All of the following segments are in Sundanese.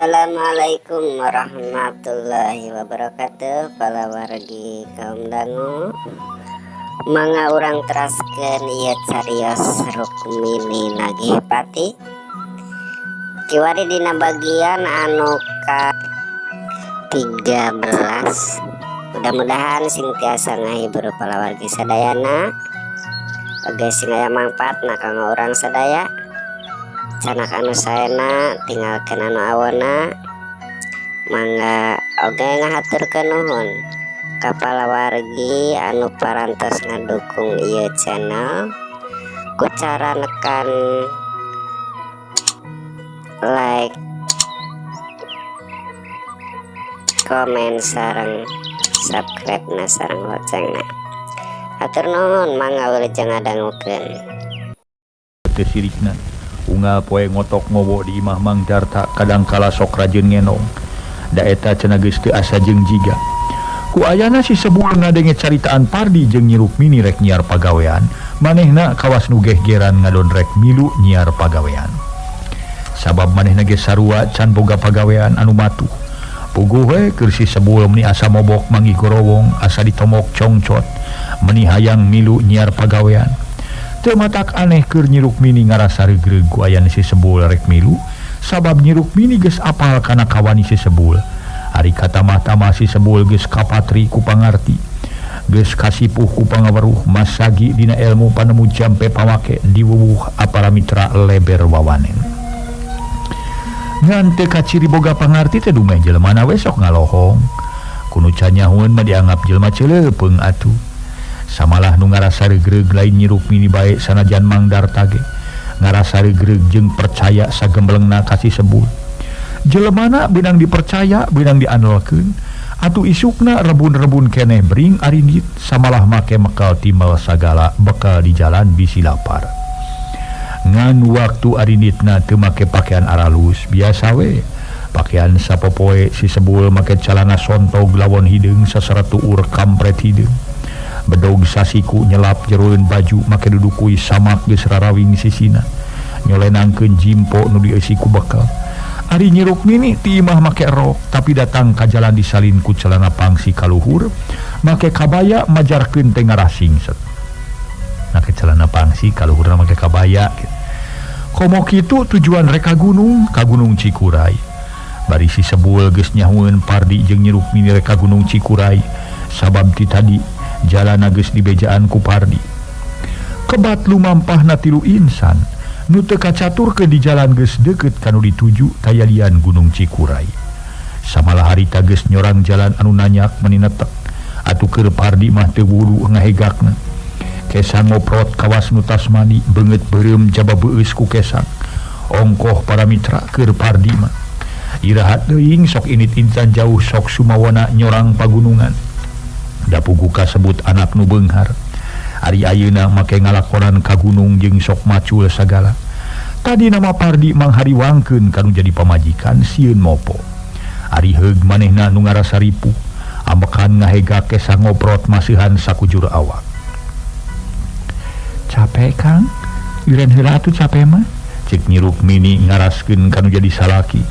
Assalamualaikum warahmatullahi wabarakatuh para wargi kaum dangu mangga urang teraskeun ieu carios Rukmini Nagih Pati kiwari dina bagian anu ka 13. Mudah-mudahan sing tiasa ngahibur para wargi sadayana oge sing aya mangpaatna kanggo urang sadaya. Candak anu saena, tinggalkeun anu awona. Mangga oge ngahaturkeun nuhun ka palawargi anu parantos ngadukung ieu channel ku cara nekan like, komen, sareng subscribe na sareng loncengna. Hatur nuhun, mangga wilujeng ngadangukeun. Teu sirikna unggal poe ngotok ngowo di imah Mang Darta, kadangkala sok rajin ngenong da eta cenah geus teu asa jeung jiga. Ku ayana si Sebul ngadenge caritaan Pardi jeung Nyi Rukmini rek nyiar pagawean, manehna kawas nu gehgeran ngadon rek milu nyiar pagawean, sabab manehna ge sarua can boga pagawean anu matuh. Puguh we keur si Sebul meni asa mobok manggih gorowong, asa ditomok congcot, meni hayang milu nyiar pagawean. Teu matak aneh keur Nyi Rukmini ngarasa regreg ku ayana si Sebul rek milu, sabab Nyi Rukmini geus apal kana kawani si Sebul. Ari katamah-tamah si Sebul geus kapatri ku pangarti, geus kasipuh ku pangaweruh, masagi dina ilmu panemu jampe pamake diwuwuh apara mitra leber wawanen. Ngan teu kaciri boga pangarti teh dumeh jelema we sok ngalohong. Kunu canyahueun mah dianggap jelema ceuleupeng atuh. Samalah nu ngarasa regreg lain Nyi Rukmini bae, sanajan Mang Darta ge ngarasa regreg jeung percaya sagembelengna ka si Sebul. Jelemana beunang dipercaya, beunang diandalkeun atuh. Isukna rebun-rebun keneh bring arindit, samalah make mekal timbal sagala bekal di jalan bisi lapar. Ngan waktu arinditna teu make pakaian aralus, biasa we pakaian sapopoe. Si Sebul make calana sontog lawon hideung, sasara tuur kampret hideung, bedog sasiku nyelap jeroeun baju, make dudukui samak geus rarawing sisina, nyolenangkeun jimpo nu dieusi ku bekal. Ari Nyi Rukmini ti imah make rok, tapi datang ka jalan disalin ku celana pangsi kaluhur, make kabaya majarkeun teh ngarah singset. Make celana pangsi kaluhurna make kabaya gitu. Komo kitu tujuan rek ka gunung, ka Gunung Cikuray. Bari si Sebul geus nyahueun Pardi jeung Nyi Rukmini rek ka Gunung Cikuray, sabab ti tadi jalan geus dibejaan ku Pardi. Kebat lumampahna 3 insan nu teu kacaturkeun di jalan geus deukeut kanu dituju tayalian Gunung Cikuray. Samalah harita geus nyorang jalan anu nanyak meni netek atuh keur Pardi mah teu wuru ngahegakna. Kesang ngoprot kawas nu tas mandi, beungeut beureum jaba beueus ku kesang. Ongkoh para mitra keur Pardi mah. Irahat teuing sok init incan jauh sok sumawana nyorang pagunungan. Da puguh kasebut anak nu beunghar. Ari ayeuna make ngalakonan ka gunung jeung sok macul sagala. Tadi nama Pardi manghariwangkeun kanu jadi pamajikan sieun mopo. Ari heug manehna nu ngarasa ripuh, ambekan ngahegak kesang ngoprot masihan sakujur awak. Capek, Kang, iren heula atuh capek mah. Cek Nyi Rukmini ngaraskeun kanu jadi salaki.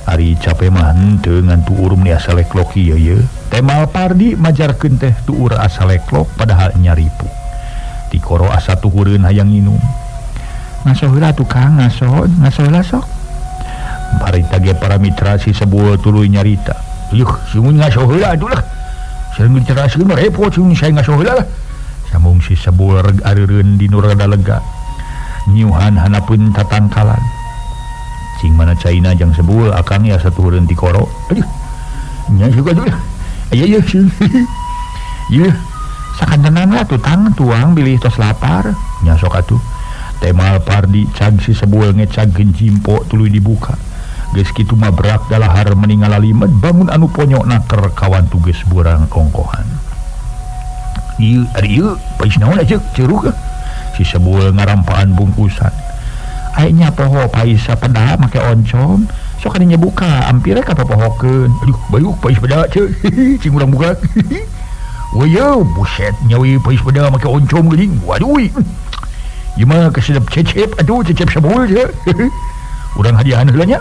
Ari capek mah henteu, ngan tuur meni asa leklok ieu ye. Temal Pardi majarkeun teh tuur asa leklok padahal nyaripu. Tikoro asa tuhureun hayang nginum. Ngaso heula atuh, Kang, ngaso, ngaso heula sok. Barita ge para mitra si Sebul tuluy nyarita. Yuh, sungguh ngaso heula atuh lah. Sering diceraskeun mah repot, sungguh saya ngaso heula lah. Sambung si Sebul reg areureun di nu rada lega. Nyiuhan hanapeun tatangkalan. Cing mana caina jang Sebul, akang ya satuhureun tikoro. Aduh. Nya juga atuh lah. Ayo ye. Ye. Sakantenan lah tuh tang tuang bilih tos lapar. Nya sok atuh. Temal Pardi cag si Sebul ngecagkeun jimpo tuluy dibuka. Geus kitu mah berak dalahar meni ngalalimed bangun anu ponyok naker kawan tuges burang kongkohan. Ieu ari ieu pais naon aja curug. Si Sebul ngarampaan bungkusan. Aya nya poho pais sapeda make oncom. Sok kadinya buka ampir ka popohokeun. Aduh, bayuk pais peda ceu. Cing urang buka. Weuyew, buset nyawi pais peda make oncom geuning. Waduh. Ieu mah kesedep cecep atuh, cecep Sebul ceu. Urang hadiahan heula nya.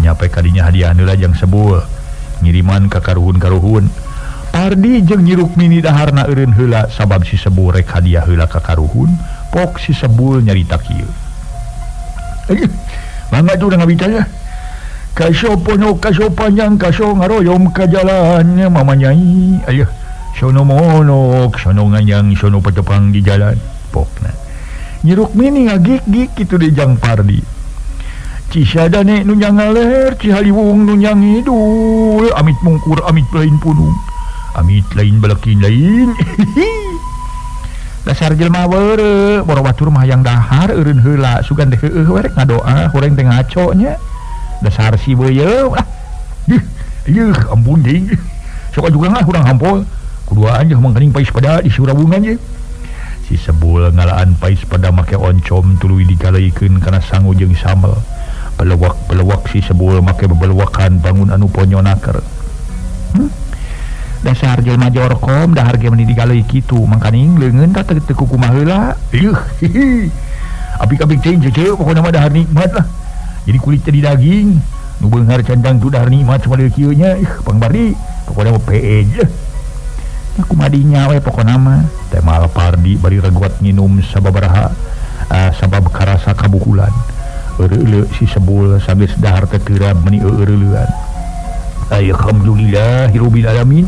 Nyape kadinya hadiah heula jang Sebul ngiriman ka karuhun-karuhun. Pardi jeung Nyi Rukmini daharna eureun heula sabab si Sebul rek hadiah heula ka karuhun. Pok si Sebul nyarita kieu. Mangga tuh urang ngabitanya. Kaso ponok kaso panjang kaso ngaroyom ka jalan mama nyai. Ayeuh sono monok sono nganyang sono patepang di jalan. Pokna Nyi Rukmini ngagik-gik kitu di jang Pardi. Cisadane nu nyangaler Cihaliwung nu nyangidul amit mungkur amit lain punung amit lain belekin lain. Dasar jelema weureu boro batur mah hayang dahar eureun heula sugan teh heueuh we rek ngadoa horeng teh ngaco nya. Dasar si beuyeum ah. Yeuh ampun deui. Sok juga ngah urang hampol. Kuduaan jeung mangkaning pais pada di Surabungan ye. Si Sebul ngalaan pais pada make oncom tuluy digaleikeun kana sangu jeung sambel. Belewak-belewak si Sebul make bebelewakan bangun anu ponyonaker. Dasar jelema jorkom dahar ge meuni digaleuy kitu mangkaning leungeun tah teu kukumaha heula. Yeuh. Apik-apik teuing cece pokona mah dahar nikmat lah. Jadi kulit jadi daging nu beunghar candang tu dahar nikmat samadeu kieu nya. Ih pangbardi pokona mah PE je. Kumaha dinya we pokona mah. Teh mal Pardi bari regot nginum sababaraha sabab karasa kabukulan. Eureuleu si Sebul sambil dahar teh teurab meuni eureuleuan. Alhamdulillahirabbil alamin.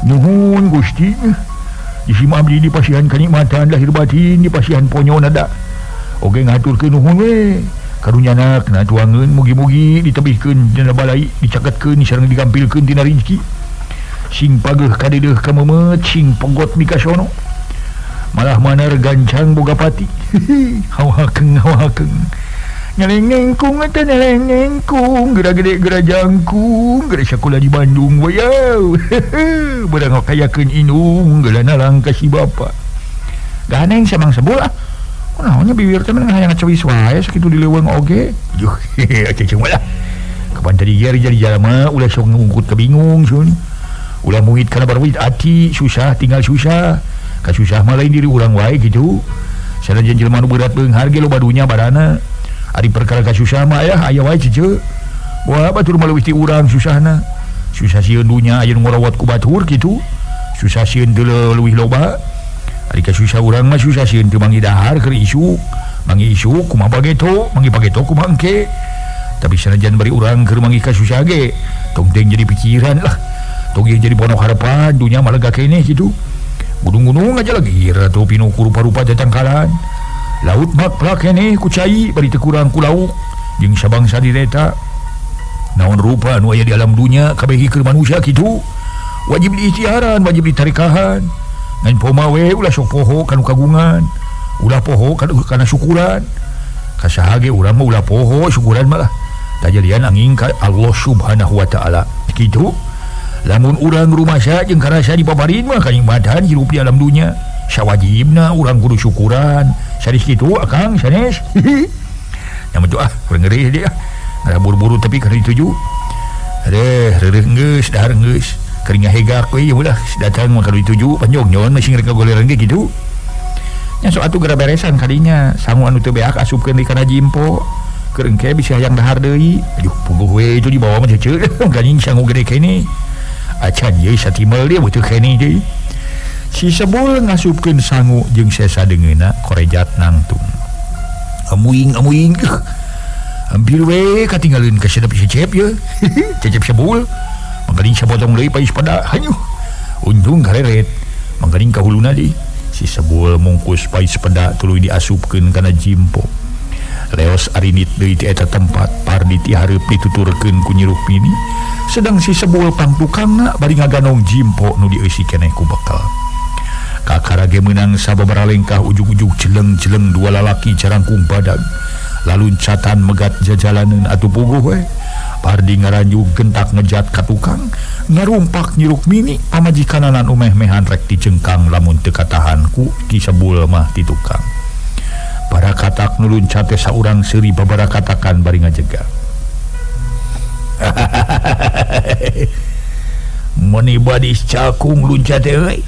Nuhun Gusti. Di sima abdi dipasihan kanikmatan lahir batin dipasihan ponyo nada. Oge ngaturkeun nuhun we. Karunyana kena tuangeun mugi-mugi ditebihkeun dina balai dicaketkeun sareng digampilkeun tina rezeki. Sing pageuh kadeudeung ka meumeut sing pogot mikasono. Malah manar gancang boga pati. Hawakeng hawakeng. Nyelengengkung eta nyelengengkung geura gede geura jangkung geura sakola di Bandung wayau. Beurang kayakeun indung geura nalang ka si bapa. Ganeng samang Sebul ah. Kunaonnya bibir teh mah hayang ngacewis wae sakitu di leuweung oge. Juh, ceceng lah. Kapan tadi ger jadi jalma ulah sok ngungkut kebingung sun. Ulah mungit kana barwit ati susah tinggal susah. Kasusah mah lain diri urang wae kitu. Sanajan jelema nu berat beunghar ge loba dunya badana. Ari perkara kasusah mah aya aya wae cece. Wah batur mah leuwih ti urang susahna. Susah sieun dunya aya nu ngarawat ku batur kitu. Susah sieun teu leuwih loba. Ari kasusah urang mah susah sieun teu manggih dahar keur isuk. Manggih isuk kumaha pageto, manggih pageto kumaha engke. Tapi sanajan bari urang keur manggih kasusah ge, tong teuing jadi pikiran lah. Tong jadi ponok harapan dunya mah lega keneh kitu. Gunung-gunung aja lagi atuh pinuh ku rupa-rupa jajangkalan. Laut mah plak keneh ku cai bari teu kurang ku lauk jeung sabangsa direta. Naon rupa nu aya di alam dunya kabeh keur manusia kitu. Wajib diikhtiaran, wajib ditarikahan. Ngan poma we ulah sok poho kanu kagungan, ulah poho kana syukuran. Kasaha ge urang mah ulah poho syukuran mah lah. Tajalian angin ka Allah Subhanahu wa taala. Kitu. Lamun urang rumasa jeung karasa dipaparin mah kanikmatan hirup di alam dunya. Sawajibna urang kudu syukuran. Sanes kitu akang sanes. Nya mah ah kurang ngerih dia. Ngara buru-buru tapi kana dituju. Adeh reureuh geus dahar geus. Kering ngahegak we ieu ulah datang mah kana dituju panjong nyon masih ngerek ngagoleran ge kitu. Nya sok atuh geura beresan kadinya sangu anu teu beak asupkeun di kana jimpo. Keur engke bisa hayang dahar deui. Aduh puguh we itu dibawa mah cece. Ganying sangu gede keneh. Acan ieu satimel dia butuh keneh deui. Si Sebul ngasupkeun sangu jeung sesa deungeunna korejat nangtung. Amuing amuing. Hampir we katinggaleun ka sedep cecep ye. Cecep Sebul. Mangkaning sapotong deui pais pada hanyuh. Untung kareret. Mangkaning ka huluna deui. Si Sebul mungkus pais peda tuluy diasupkeun kana jimpo. Leos arinit deui ti eta tempat Pardi ti hareup dituturkeun ku Nyi Rukmini. Sedang si Sebul pangtukangna bari ngaganong jimpo nu dieusi keneh ku bekal. Kakara ge meunang sababaraha lengkah ujug-ujug jeleng-jeleng dua lalaki carangkung badag. Laluncatan megat jajalaneun atuh puguh we. Pardi ngaranjug gentak ngejat ka tukang, ngarumpak Nyi Rukmini pamajikananan umeh-mehan rek dicengkang lamun teu katahan ku Ki Sebul mah ti tukang. Para katak nu luncat teh saurang seuri babarakatakan bari ngajega. Meuni badis cakung luncat teh euy.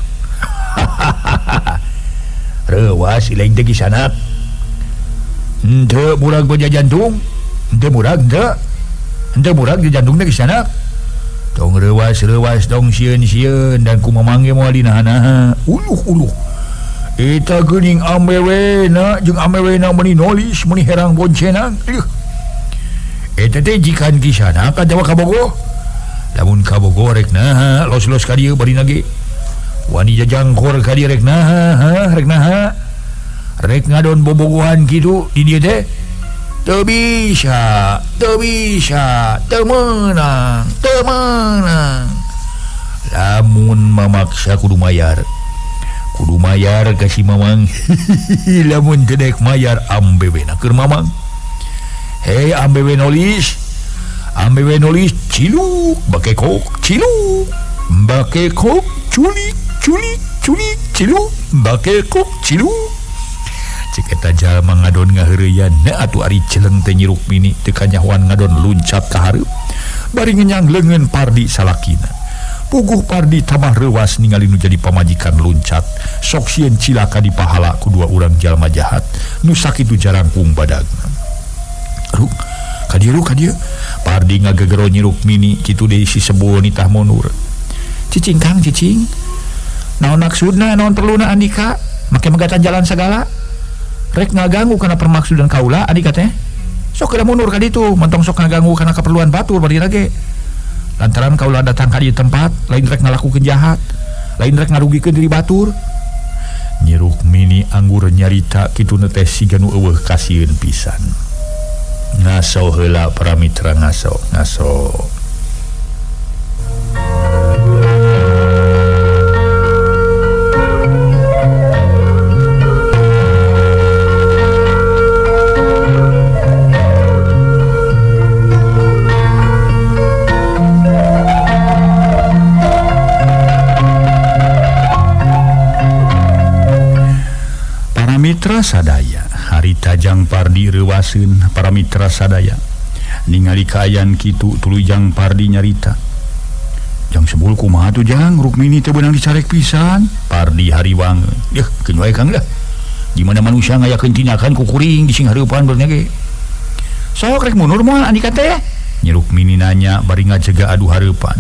Reuwas lain teh kisanak. Henteu murag boja jantung, henteu murag henteu. Henteu murag di jantung teh kisanak. Tong reuwas-reuwas tong sieun-sieun dan ku mamang ge moal dinaha-naha. Uluh-uluh. Eta geuning amewena jeung amewena meuni nolis meuni herang boncenang. Eta teh jikan kisana ka Jawa ka Bogo. Lamun ka Bogo rek naha los-los ka dieu bari nage. Wani jajangkor ka dieu rek naha, ha rek naha. Rek ngadon bobogohan kitu di dieu teh. Teu bisa, teu bisa, teu meunang, teu meunang. Lamun mamaksa kudu mayar. Kudu mayar ka si Mamang. Lamun teu daek mayar ambewena keur Mamang. Hei ambewe nolis. Ambewe nolis ciluk bakekok ciluk. Bakekok culik culik culik ciluk bakekok ciluk. Cek eta jalma ngadon ngaheureuyan na atuh ari celeng teh Nyi Rukmini teu kanyahoan ngadon luncat ka hareup bari ngenyang leungeun Pardi salakina. Puguh Pardi tambah reuwas ningali nu jadi pamajikan luncat sok sieun cilaka dipahala ku dua urang jalma jahat nu sakitu jarangkung badagna. Ruk ka dieu ka dieu Pardi ngagegero Nyi Rukmini kitu deui si Sebul nitah mundur. Cicing Kang cicing naon maksudna naon perluna andika make megatan jalan sagala rek ngaganggu kana permaksudan kaula andika teh sok kada mundur ka ditu mentong sok ngaganggu kana keperluan batur bari lage lantaran kaula datang ka dieu tempat lain rek ngalakukeun jahat lain rek ngarugikeun diri batur. Nyi Rukmini anggur nyarita kitu teh siga nu eueuh kasieun pisan. Ngaso heula para mitra ngaso ngaso. Mitra sadaya harita Jang Pardi reuwaseun para mitra sadaya ningali kaayaan kitu tuluy Jang Pardi nyarita. Jang Sebul kumaha tuh Jang Rukmini teh beunang dicarek pisan. Pardi hariwangeun. Yeuh keun wae Kang dah. Di mana manusia ngayakeun tindakan ku kuring di sing hareupan beurnya ge. Sok rek mundur moal andika teh? Nyi Rukmini nanya bari ngajega adu hareupan.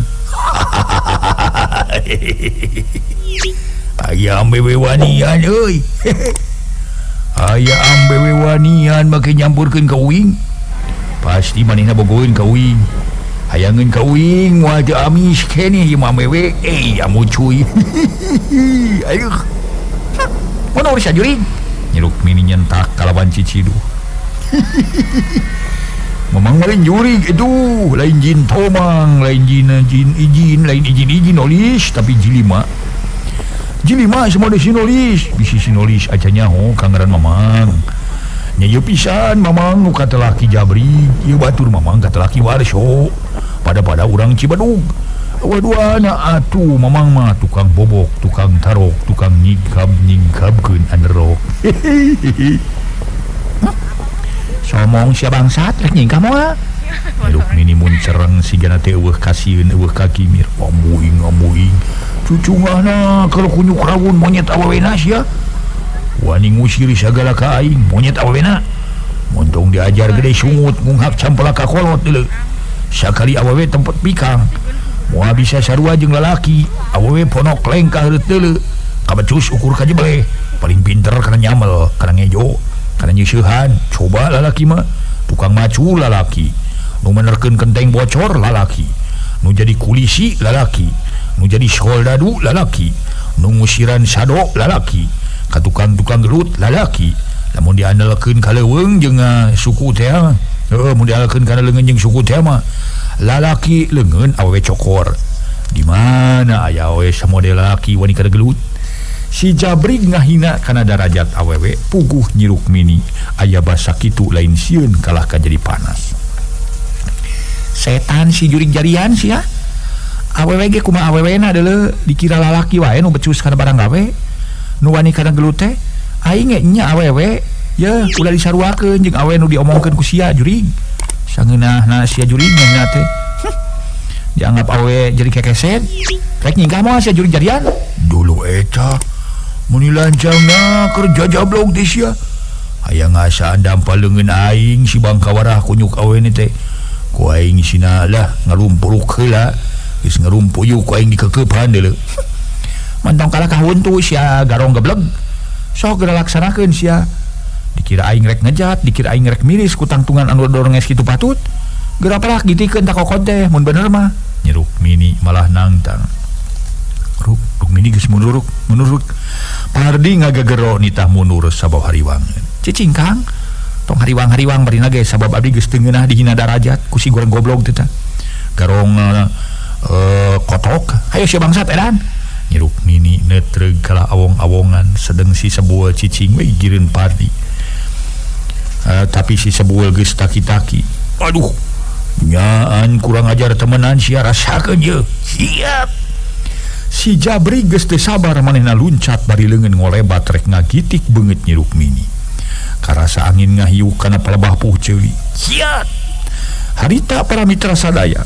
Aya ambewe wanian euy. Aya ambewe wanian make nyampurkeun ka uing. Pasti manehna bogoeun ka uing. Hayangeun ka uing moal teu amis keneh ieu mah ambewe. Eh amu cuy. Aduh. Mun urus jurig. Nyi Rukmini nyentak kalawan ciciduh. Mamang lain jurig aduh, lain jin tomang, lain jin jin ijin, lain ijin ijin nolis tapi jilima. Jilima semua di sinolis, bisi sinolis aja nyaho kangaran mamang. Nya ieu pisan mamang nu katelaki Jabri, ieu batur mamang katelaki Warso. Pada-pada urang Cibadug. Waduana atuh mamang mah tukang bobok, tukang tarok, tukang nyingkab-nyingkabkeun anerok. Somong sia bangsat rek nyingkah moal. Nyi Rukmini muncereng sigana teh eueuh kasieun eueuh kakimir. Amuing amuing. Cucungahna kalau kunyuk rawun monyet awewena sia. Wani ngusir sagala ka aing monyet awewena. Montong diajar gede sungut ngunghak campelak ka kolot deuleu. Sakali awewe tempat pikang. Moal bisa sarua jeung lalaki. Awewe ponok lengkah heureut deuleu. Kabecus ukur ka jebeleh. Paling pinter kana nyamel, kana ngejo, kana nyeusehan. Coba lalaki mah tukang macu lalaki. Nu menerkeun kenteng bocor lalaki. Nu jadi kulisi lalaki. Nu jadi soldadu lalaki, nu ngusiran sado lalaki, ka tukang-tukang gelut lalaki. Lamun diandalkeun ka leuweung jeung suku teh, heuh mun diandalkeun kana leungeun jeung suku teh mah lalaki leungeun awewe cokor. Di mana aya awewe samodel lalaki wani kana gelut? Si Jabrig ngahina kana darajat awewe puguh Nyi Rukmini aya basa kitu lain sieun kalah ka jadi panas. Setan si jurig jarian sia. Awewe ge kumaha awewena deuleu dikira lalaki wae nu becus kana barang gawe nu wani kana gelut teh aing ge nya awewe ye ulah disaruakeun jeung awewe nu diomongkeun ku sia jurig sangeunahna sia jurig nya teh dianggap awewe jadi kekeset rek nyingkah moal sia jurig jarian dulu eta muni lancangna keur jajablog teh sia hayang ngasaan dampal leungeun aing si bangkawarah kunyuk awene teh Ku aing sina lah ngalumpuruk heula geus ngarumpuyuk ku aing dikekeupan deuleu. Mantong kalah kahuntu sia garong gebleg. Sok geura laksanakeun sia. Dikira aing rek ngejat, dikira aing rek miris ku tangtungan anu doronges kitu patut. Geura perak gitikeun ta kokon teh mun bener mah. Nyi Rukmini malah nangtang. Rukmini geus mundur, mundur. Pardi ngagegero nitah mundur sabab hariwangeun. Cicing Kang, tong hariwang-hariwang barina ge sabab abdi geus teu ngeunah dihina darajat ku si goreng goblog teh tah. Garong kotok, hayo sia bangsat edan. Nyi Rukmini netreug kalah awong-awongan sedeng si sebuah cicing we gigireun Pardi. Tapi si sebuah geus taki-taki. Aduh, nyaan kurang ajar temenan sia rasakeun ye. Siap. Si Jabri geus teu sabar manehna luncat bari leungeun ngolebat rek ngagitik beungeut Nyi Rukmini. Karasa angin ngahiuk kana palebah puh ceuli. Siap. Harita para mitra sadaya.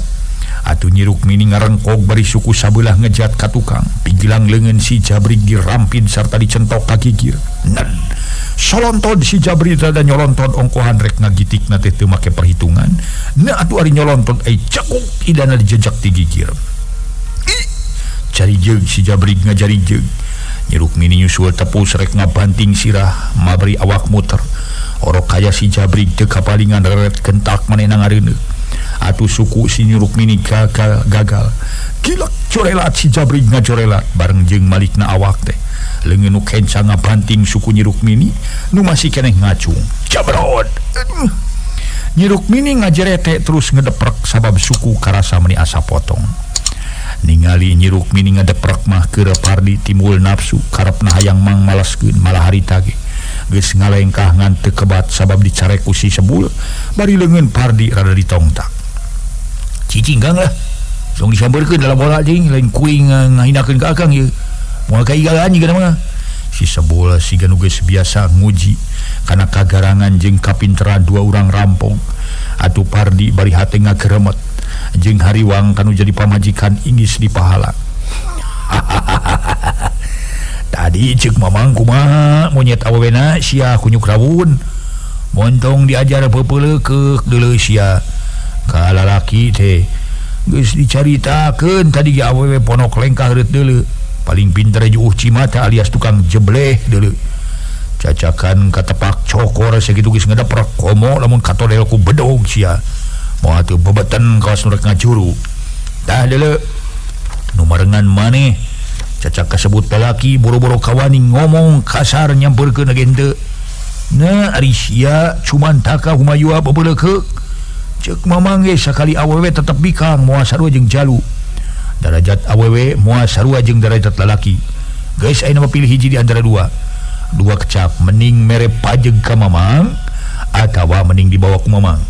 Atuh Nyi Rukmini ngarengkog bari suku sabelah ngejat ka tukang. Pigilang leungeun si Jabri dirampin sarta dicentok ka gigir. Nen. Solonton si Jabri rada nyolonton ongkohan rek ngagitikna teh teu make perhitungan. Na atuh ari nyolonton ai cekuk idana dijejak ti gigir. Cari jeung si Jabri ngajari jeung. Nyi Rukmini nyusul tepus rek ngabanting sirah mabri awak muter. Orok kaya si Jabri teu kapalingan reret kentak manehna ngareuneuh. Atuh suku si Nyi Rukmini gagal gagal. Gilek corelat si Jabri ngajorelat bareng jeung malikna awak teh. Leungeun nu kenca ngabanting suku Nyi Rukmini nu masih keneh ngacung. Jabrod. Nyi Rukmini ngajerete terus ngedeprek sabab suku karasa meuni asa potong. Ningali Nyi Rukmini ngadeprek mah keur Pardi timbul nafsu karepna hayang mang malaskeun malah harita ge. Geus ngalengkah ngan teu kebat sabab dicarek ku si Sebul bari leungeun Pardi rada ditongtak. Cicing Kang lah. Tong disambeurkeun dalam bola jeung lain kuing ngahinakeun ka Akang ieu. Moal kaigalan jiga mah. Si Sebul siga nu geus biasa nguji kana kagarangan jeung kapinteran dua urang rampong. Atuh Pardi bari hate ngageremet jeung hariwang kanu jadi pamajikan ingis di pahala. Tadi ceuk mamang kumaha monyet awewena sia kunyuk rawun. Montong diajar peupeuleukeuk deuleu sia. Ka lalaki teh geus dicaritakeun tadi ge awewe ponok lengkah reut deuleu. Paling pinter juuh cimata alias tukang jebleh deuleu. Cacakan katepak cokor sakitu geus ngedeprek komo lamun katodel ku bedog sia. Moal teu bebeten kawas nu rek ngajuru. Tah deuleu nu marengan maneh cacak kasebut lalaki boro-boro kawani ngomong kasar nyamperkeun ge henteu. Na ari sia cuman taka humayua bebeuleukeuh. Ceuk mamang ge sakali awewe tetep bikang moal sarua jeung jalu. Darajat awewe moal sarua jeung darajat lalaki. Geus ayeuna mah pilih hiji di antara dua. Dua kecap mending mere pajeg ka mamang atawa mending dibawa ku mamang.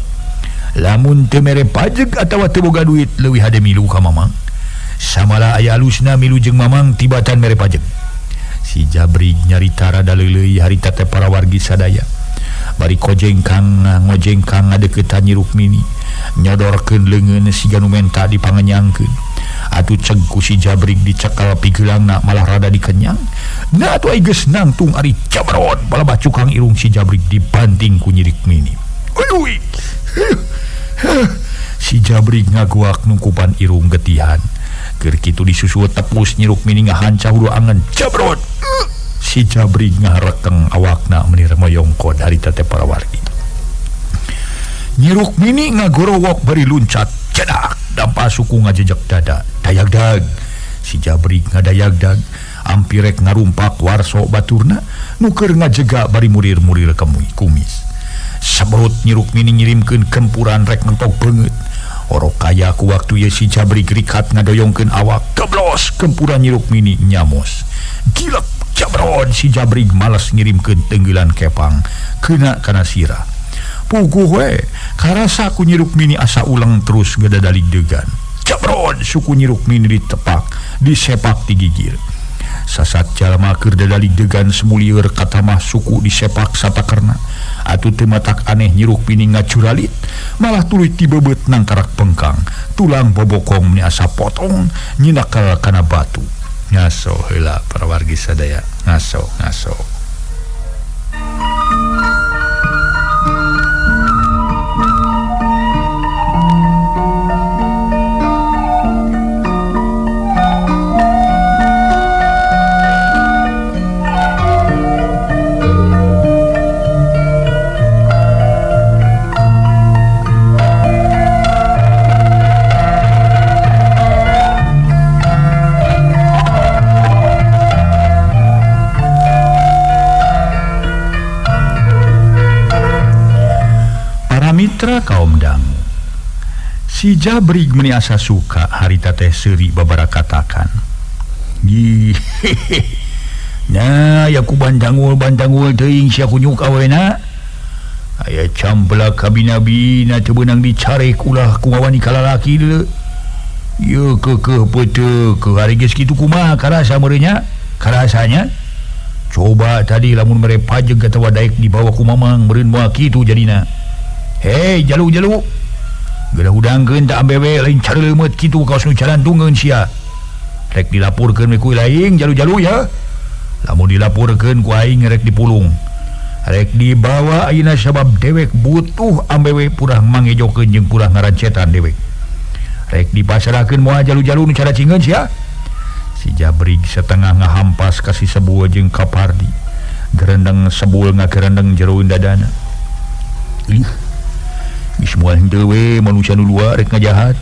Lamun teu mere pajeg atawa teu boga duit leuwih hade milu ka mamang. Samalah aya alusna milu jeung mamang tibatan mere pajeg. Si Jabri nyarita rada leuleuy harita teh para wargi sadaya. Bari kojengkang ngojengkang ngadeukeutan Nyi Rukmini nyodorkeun leungeun siga nu menta dipangenyangkeun. Atuh ceg ku si Jabrik dicekal pigeulangna malah rada dikenyang. Na atuh ai geus nangtung ari jabrod balabah cukang irung si Jabrik dibanting ku Nyi Rukmini. Uyuy. Si Jabrik ngaguak nungkupan irung getihan. Keur kitu disusul tepus Nyi Rukmini ngahanca hulu angen jabrod. Si Jabri ngarekeng awakna meuni moyongkod harita teh para wargi. Nyi Rukmini ngagorowok bari luncat cedak dampa suku ngajejek dada dayagdag. Si Jabri ngadayagdag ampirek ngarumpak warso baturna nu keur ngajega bari murir-murir kumis. Saberut Nyi Rukmini ngirimkeun gempuran rek mentok beungeut. Orok kaya ku waktu ye si Jabri gerikat ngadoyongkeun awak geblos gempuran Nyi Rukmini nyamos. Gilek jabron si Jabri malas ngirimkeun tenggelan kepang kena kana sirah. Puguh we karasa ku Nyi Rukmini asa ulang terus gadadalik degan. Jabron suku Nyi Rukmini ditepak disepak ti gigir. Sasat jalma keur dadalik degan semulieur katamah suku disepak satakerna. Atuh teu matak aneh Nyi Rukmini ngacuralit malah tuluy tibebeut nangkarak pengkang tulang bobokong meni asa potong nyinakal kana batu. Ngaso heula para wargi sadaya, ngaso ngaso. Si Jabrig meni asa suka harita teh seuri babarakatakan. Nya ya ku bandangul-bandangul teuing sia kunyuk awena. Aya camplak kabina-bina teu beunang dicarek ulah ku ngawani ka lalaki deuleu. Ieu keukeuh peuteuk ari geus kitu kumaha karasa meureun nya? Karasanya coba tadi lamun mere pajeg atawa daek dibawa ku mamang meureun moal kitu jadina. Hei jalu-jalu. Geura hudangkeun ta ambewe lain careuleumeup kitu kaos nu carantungeun sia. Rek dilaporkeun we ku laing jalu-jalu ya. Lamun dilaporkeun ku aing rek dipulung. Rek dibawa ayeuna sabab dewek butuh ambewe purah mangejokeun jeung purah ngarancetan dewek. Rek dipasrahkeun moal jalu-jalu nu caracingeun sia. Si Jabrig setengah ngahampas ka si Sebul jeung ka Pardi. Gerendeng Sebul ngagerendeng jeroeun dadana. Ih. Geus moal henteu we manusia nu dua rek ngajahat.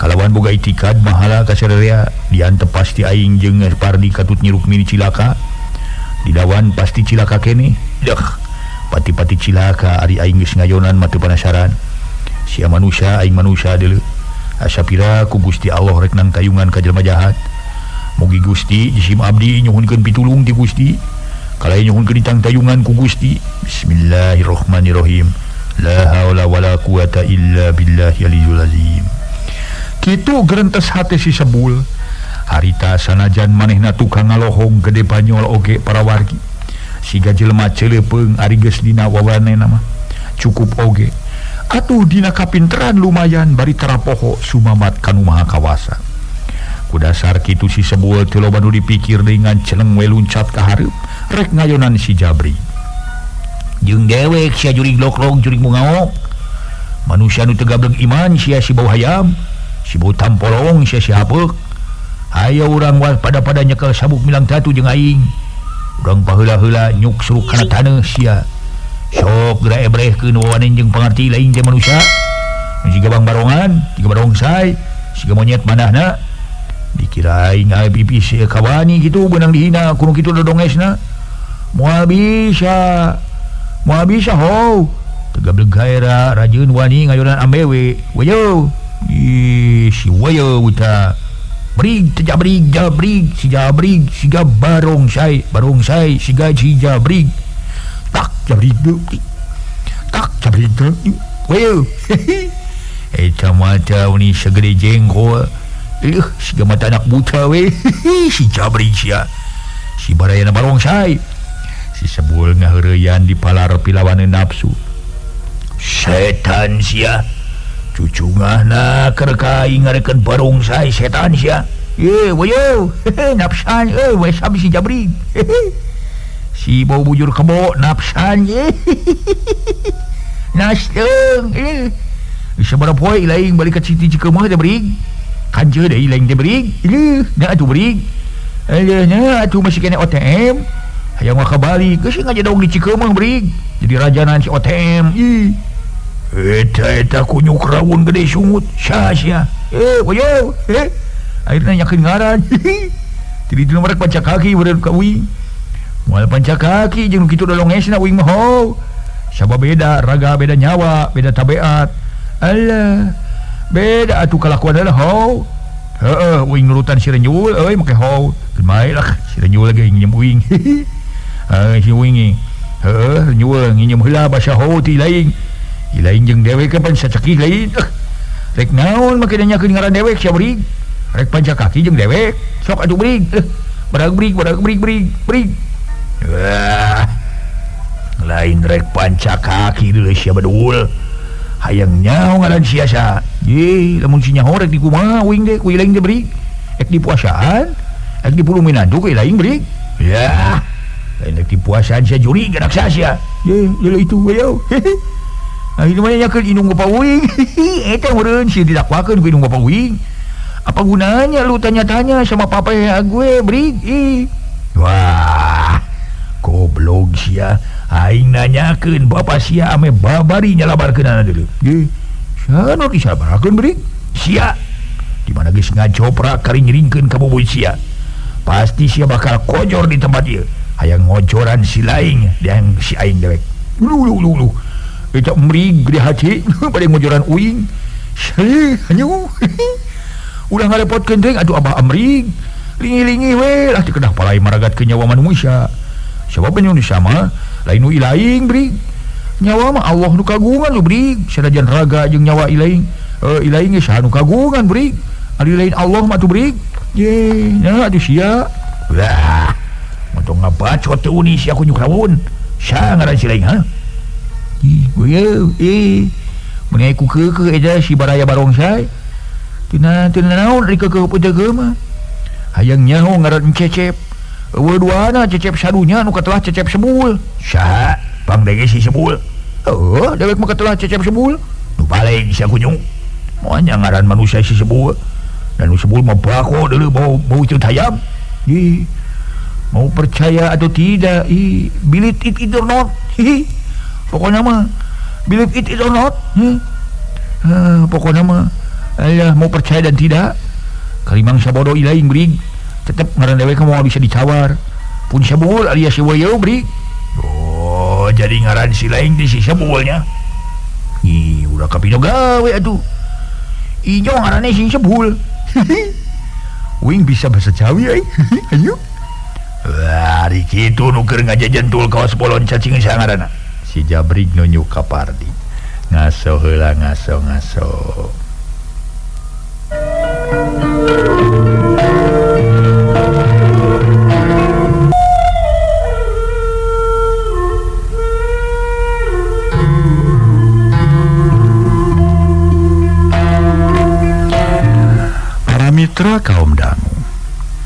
Kalawan boga itikad mahala ka sarerea diantep pasti aing jeung Pardi katut Nyi Rukmini cilaka. Didawan pasti cilaka keneh. Deh, pati-pati cilaka ari aing geus ngayonan mah teu panasaran. Sia manusia aing manusia deuleu. Asa pira ku Gusti Allah rek nang tayungan ka jelema jahat. Mugi Gusti jisim abdi nyuhunkeun pitulung ti Gusti. Kalai nyuhunkeun ditang tayungan ku Gusti. Bismillahirrahmanirrahim. La haula wala quwata illa billahil aliyyil azim. Kitu gerentes hate si Sebul. Harita sanajan manehna tukang ngalohong gede banyol oge para wargi. Siga jelema ceulepeung ari geus dina wawanena mah cukup oge. Atuh dina kapinteran lumayan bari tarapoho sumamat kanu maha kawasa. Kudasar kitu si Sebul teu loba nu dipikir dengan celeng we luncat ka hareup rek ngayonan si Jabri. Jeung dewek sia jurig loklong jurig mungaok. Manusia nu teu gableg iman sia si bau hayam, si bau tampolong sia si hapeuk. Hayo urang waspada-pada nyekel sabuk milang tatu jeung aing. Urang paheula-heula nyuk suruk kana taneuh sia. Sok geura ebrehkeun wawanen jeung pangarti lain teh manusia. Siga bang barongan, siga barongsai, siga monyet manahna. Dikira aing pipis kawani gitu beunang dihina kudu kitu dodongesna. Moal bisa. Moal bisa ho. Teu gableg gaera rajeun wani ngayonan ambewe. Wayo. Ih, si wayo uta. Brig teh jabrig jabrig si jabrig siga barongsai barongsai siga si jabrig. Tak jabrig tak jabrig. Wayo. Eta mata uni segede jengkol. Siga mata anak buta we. Si jabrig sia. Si barayana barongsai. Si Sebul ngaheureyan di palar pilawaneun nafsu. Setan sia. Cucungahna keur ka aing ngarekeun barongsai setan sia. Ye wayo. Nafsan euy we sabi si jabrig. Si bau bujur kebo nafsan ye. Nasteung eh. Sabaraha poe laing balik ka Siti Cikeumeuh teh brig. Kanjeu deui laing teh brig. Ieu nya atuh brig. Eleuh nya atuh masih kene OTM. Hayang mah kabalik geus ngajedog di Cikeumeuh brig. Jadi rajanan si OTM. Ih. Eta eta kunyuk rawon gede sungut sia-sia. Wayo. Akhirna nyakeun ngaran. Jadi dulu mereka panca kaki beureun ka uing. Moal panca kaki jeung kitu dolongesna uing mah ho. Sabab beda raga, beda nyawa, beda tabiat. Alah. Beda atuh kalakuan lah ho. Heeh, uing nurutan si Renjul euy make ho. Keun bae lah si Renjul ge nginjem uing. Heuh si uing. Heeh, Renjul nginjem heula basa ho ti laing. Lain jeung dewek kan sacekih lain. Rek naon make nanyakeun ngaran dewek sia brig. Rek panca kaki jeung dewek. Sok atuh brig. Barang brig, barang brig, brig, brig. Wah. Lain rek panca kaki deui sia bedul. Hayang nyaho ngaran sia sa. Ye, lamun si nyaho rek dikumaha uing teh ku lain teh brig. Rek dipuasaan, rek dipulung minantu ku lain brig. Ya. Lain rek dipuasaan sia juri gerak sia. Ye, jeuleuh itu ayo. Akhirnya mana nyakeun indung bapa uing. Eta meureun sia didakwakeun ku indung bapa uing. Apa gunanya lu tanya-tanya sama papa ya gue brig? Ih. Wah. Goblok sia. Aing nanyakeun bapa sia ame babari nyalabarkeunana deuleu. Ye. Sia nu disabarakeun brig? Sia. Di mana geus ngajoprak kari nyiringkeun ka bubui sia. Pasti sia bakal kojor di tempat ieu. Hayang ngojoran si laing yang si aing dewek. Lu lu lu lu. Eta mrig gede hati pada ngojoran uing. Hanyu. Ulah ngarepotkeun teuing atuh Abah Amrig. Lingi-lingi we lah teu kedah palai maragatkeun nyawa manusia. Sabab Indonesia mah lain nu ilaing brig. Nyawa mah Allah nu kagungan lu brig. Sanajan raga jeung nyawa ilaing. Ilaing ge saha nu kagungan brig. Ari lain Allah mah atuh brig. Ye, nya atuh sia. Wah. Montong ngabacot teu uni sia kunyuk rawun. Saha ngaran si lain ha? Ih, we mun aya ku keukeuh eta si baraya barongsai. Tina tina naon ari keukeuh peuteukeuh mah. Hayang nyaho ngaran Cecep. Eueuh duana Cecep sadunya nu katelah Cecep Sebul. Saha? Pangdege si Sebul. Heuh, dewek mah katelah Cecep Sebul. Nu paling sia kunyuk. Moal nya ngaran manusia si Sebul. Dan nu Sebul mah bako deuleu bau bau teu hayam. Ih. Mau percaya atau tidak, ih, believe it or not. Hihi. Pokoknya mah believe it or not. Pokoknya mah alah mau percaya dan tidak. Kalimang sabodo ilaing brig. Tetep ngaran dewek moal bisa ditawar. Pun Sebul alias si Weuyew brig. Oh, jadi ngaran si lain di si Sebulnya. Ih, udah kapino gawe atuh. Inyo ngaranna si Sebul. Wing bisa bahasa Jawi euy. Ayo. Wah, ari kitu nu keur ngajajentul kawas bolon cacing saha ngaranna. Si Jabrig nunjuk ka Pardi. Ngaso heula ngaso ngaso. Para mitra kaum dangu,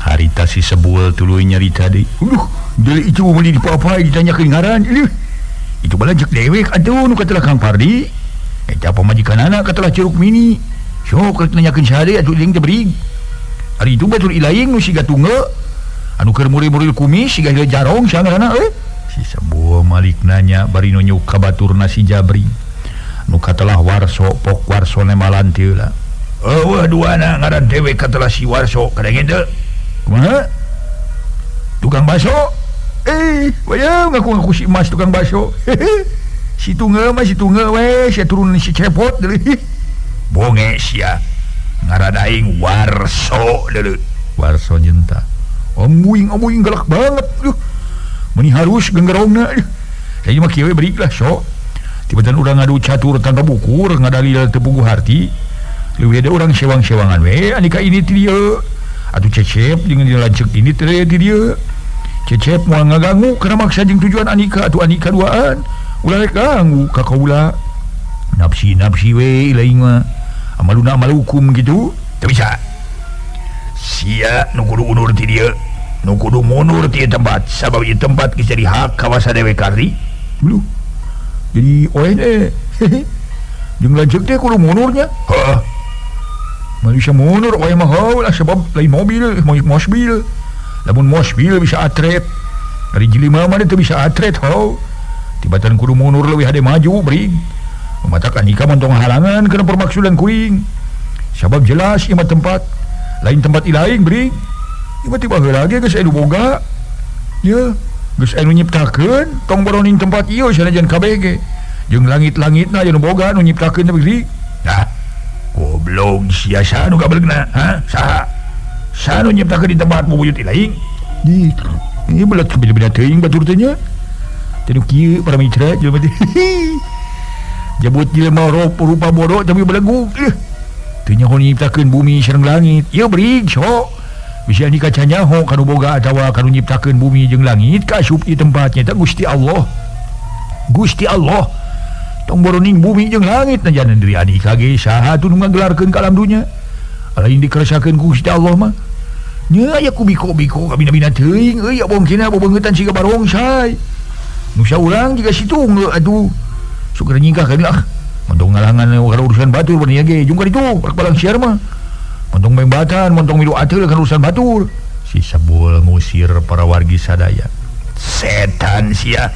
harita si Sebul tuluy nyarita deui. Aduh, deui itu meuli dipapai ditanyakeun ngaran. Itu bala jek dewek atuh nu katelah Kang Pardi. Eta pamajikanana katelah Curug Mini. Sok rek nanyakeun saha deui atuh jeung teh berig. Ari itu batur ilaing nu siga tungge anu keur muri-muril kumis siga jarong saha ngaranna euy. Si Sebul malik nanya bari nunjuk ka baturna si Jabri. Nu katelah Warso pok Warso nemalan teu lah. Eueuh duana ngaran dewek katelah si Warso kadang teu. Kumaha? Tukang bakso. Wayang ngaku-ngaku si Mas tukang bakso. Si tungge mah si tungge we, sia turun si cepot deui. Bonge sia. Ngaran aing Warso deui. Warso nyenta. Amuing galak banget. Duh. Meuni harus genggerongna. Saya mah kieu we berik lah sok. Tiba-tiba urang ngadu catur tanpa bukur, ngadalil teu puguh harti. Leuwih da urang sewang-sewangan we, anika ini ti dieu. Atuh Cecep jeung lanceuk ini teh ti dieu. Cecep moal ngaganggu karena maksa jeung tujuan Anika atuh Anika duaan. Ulah rek ganggu ka kaula. Nafsi-nafsi we lain mah. Amaluna amal hukum gitu. Teu bisa. Sia nu kudu undur ti dieu. Nu kudu mundur ti tempat sabab ieu tempat geus jadi hak kawasa dewek Kardi. Lu. Jadi oe teh. Jeung lanceuk teh kudu mundurnya. Heuh. Manusia mundur oe mah heuh lah sebab lain mobil, mobil. Lamun mobil bisa atret. Dari jelema mah teu bisa atret heuh. Tibatan kudu mundur leuwih hade maju brig. Mematakan nikah montong halangan kana permaksudan kuring. Sabab jelas ieu mah tempat lain tempat ilaing brig. Ieu mah tiba heula ge geus anu boga. Ye, geus anu nyiptakeun tong boroning tempat ieu sanajan kabeh ge. Jeung langit-langitna anu boga nu nyiptakeun teh brig. Nah, goblok sia saha nu gabelegna, ha? Saha? Saha nu nyiptakeun di tempat bubuyut ilaing? Ih, ieu belet beda-beda teuing batur teh nya. Teh nu kieu para mitra jelema teh. Jabut jelema rupa bodoh tapi belegug. Teu nyaho nyiptakeun bumi sareng langit. Ieu brig sok. Bisa nikah canyaho kanu boga atawa kanu nyiptakeun bumi jeung langit kaasup ieu tempatnya eta Gusti Allah. Gusti Allah. Tong boroning bumi jeung langit najan diri anika ge saha atuh nu ngagelarkeun ka alam dunya. Lain dikeresakeun ku Gusti Allah mah. Nya aya ku biko-biko kabina-bina teuing euy bongkina bobeungeutan siga barongsai. Nu saurang jiga situ aduh. Suka nyingkah ka ah. Montong ngalangan kana urusan batur bani ge jung ka ditu rek balang siar mah. Montong membatan, montong milu ateul kana urusan batur. Si Sebul ngusir para wargi sadaya. Setan sia.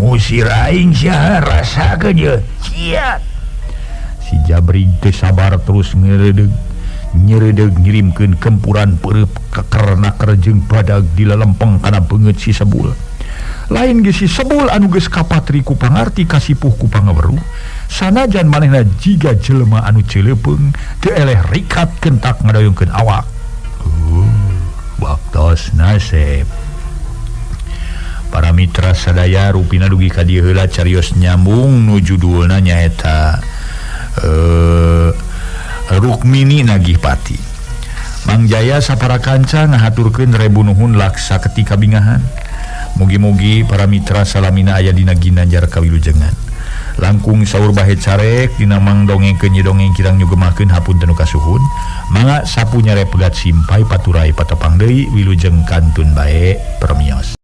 Ngusir aing sia rasakeun ieu. Sia. Si Jabrig teu sabar terus ngeredeg. Nyeredeg ngirimkeun kempuran peureub kakerna kerjeng badag di lelempeng kana beungeut si Sebul. Lain ge si Sebul anu geus kapatri ku pangarti kasipuh ku pangaweruh. Sanajan manehna jiga jelema anu ceuleupeng teu eleh rikat kentak ngadoyongkeun awak. Waktos nasib. Para mitra sadaya rupina dugi ka dieu heula carios nyambung nu judulna nyaeta Rukmini Nagih Pati. Mang Jaya sapara kanca ngahaturkeun rebu nuhun laksa ketika bingahan. Mugi-mugi para mitra salamina aya dina ginanjar kawilujengan. Langkung saur bahe carek dina mang dongengkeun ye dongeng kirang nyugemakeun hapunten nu kasuhun. Mangga sapu nyare pegat simpai paturai patepang deui wilujeng kantun bae permios.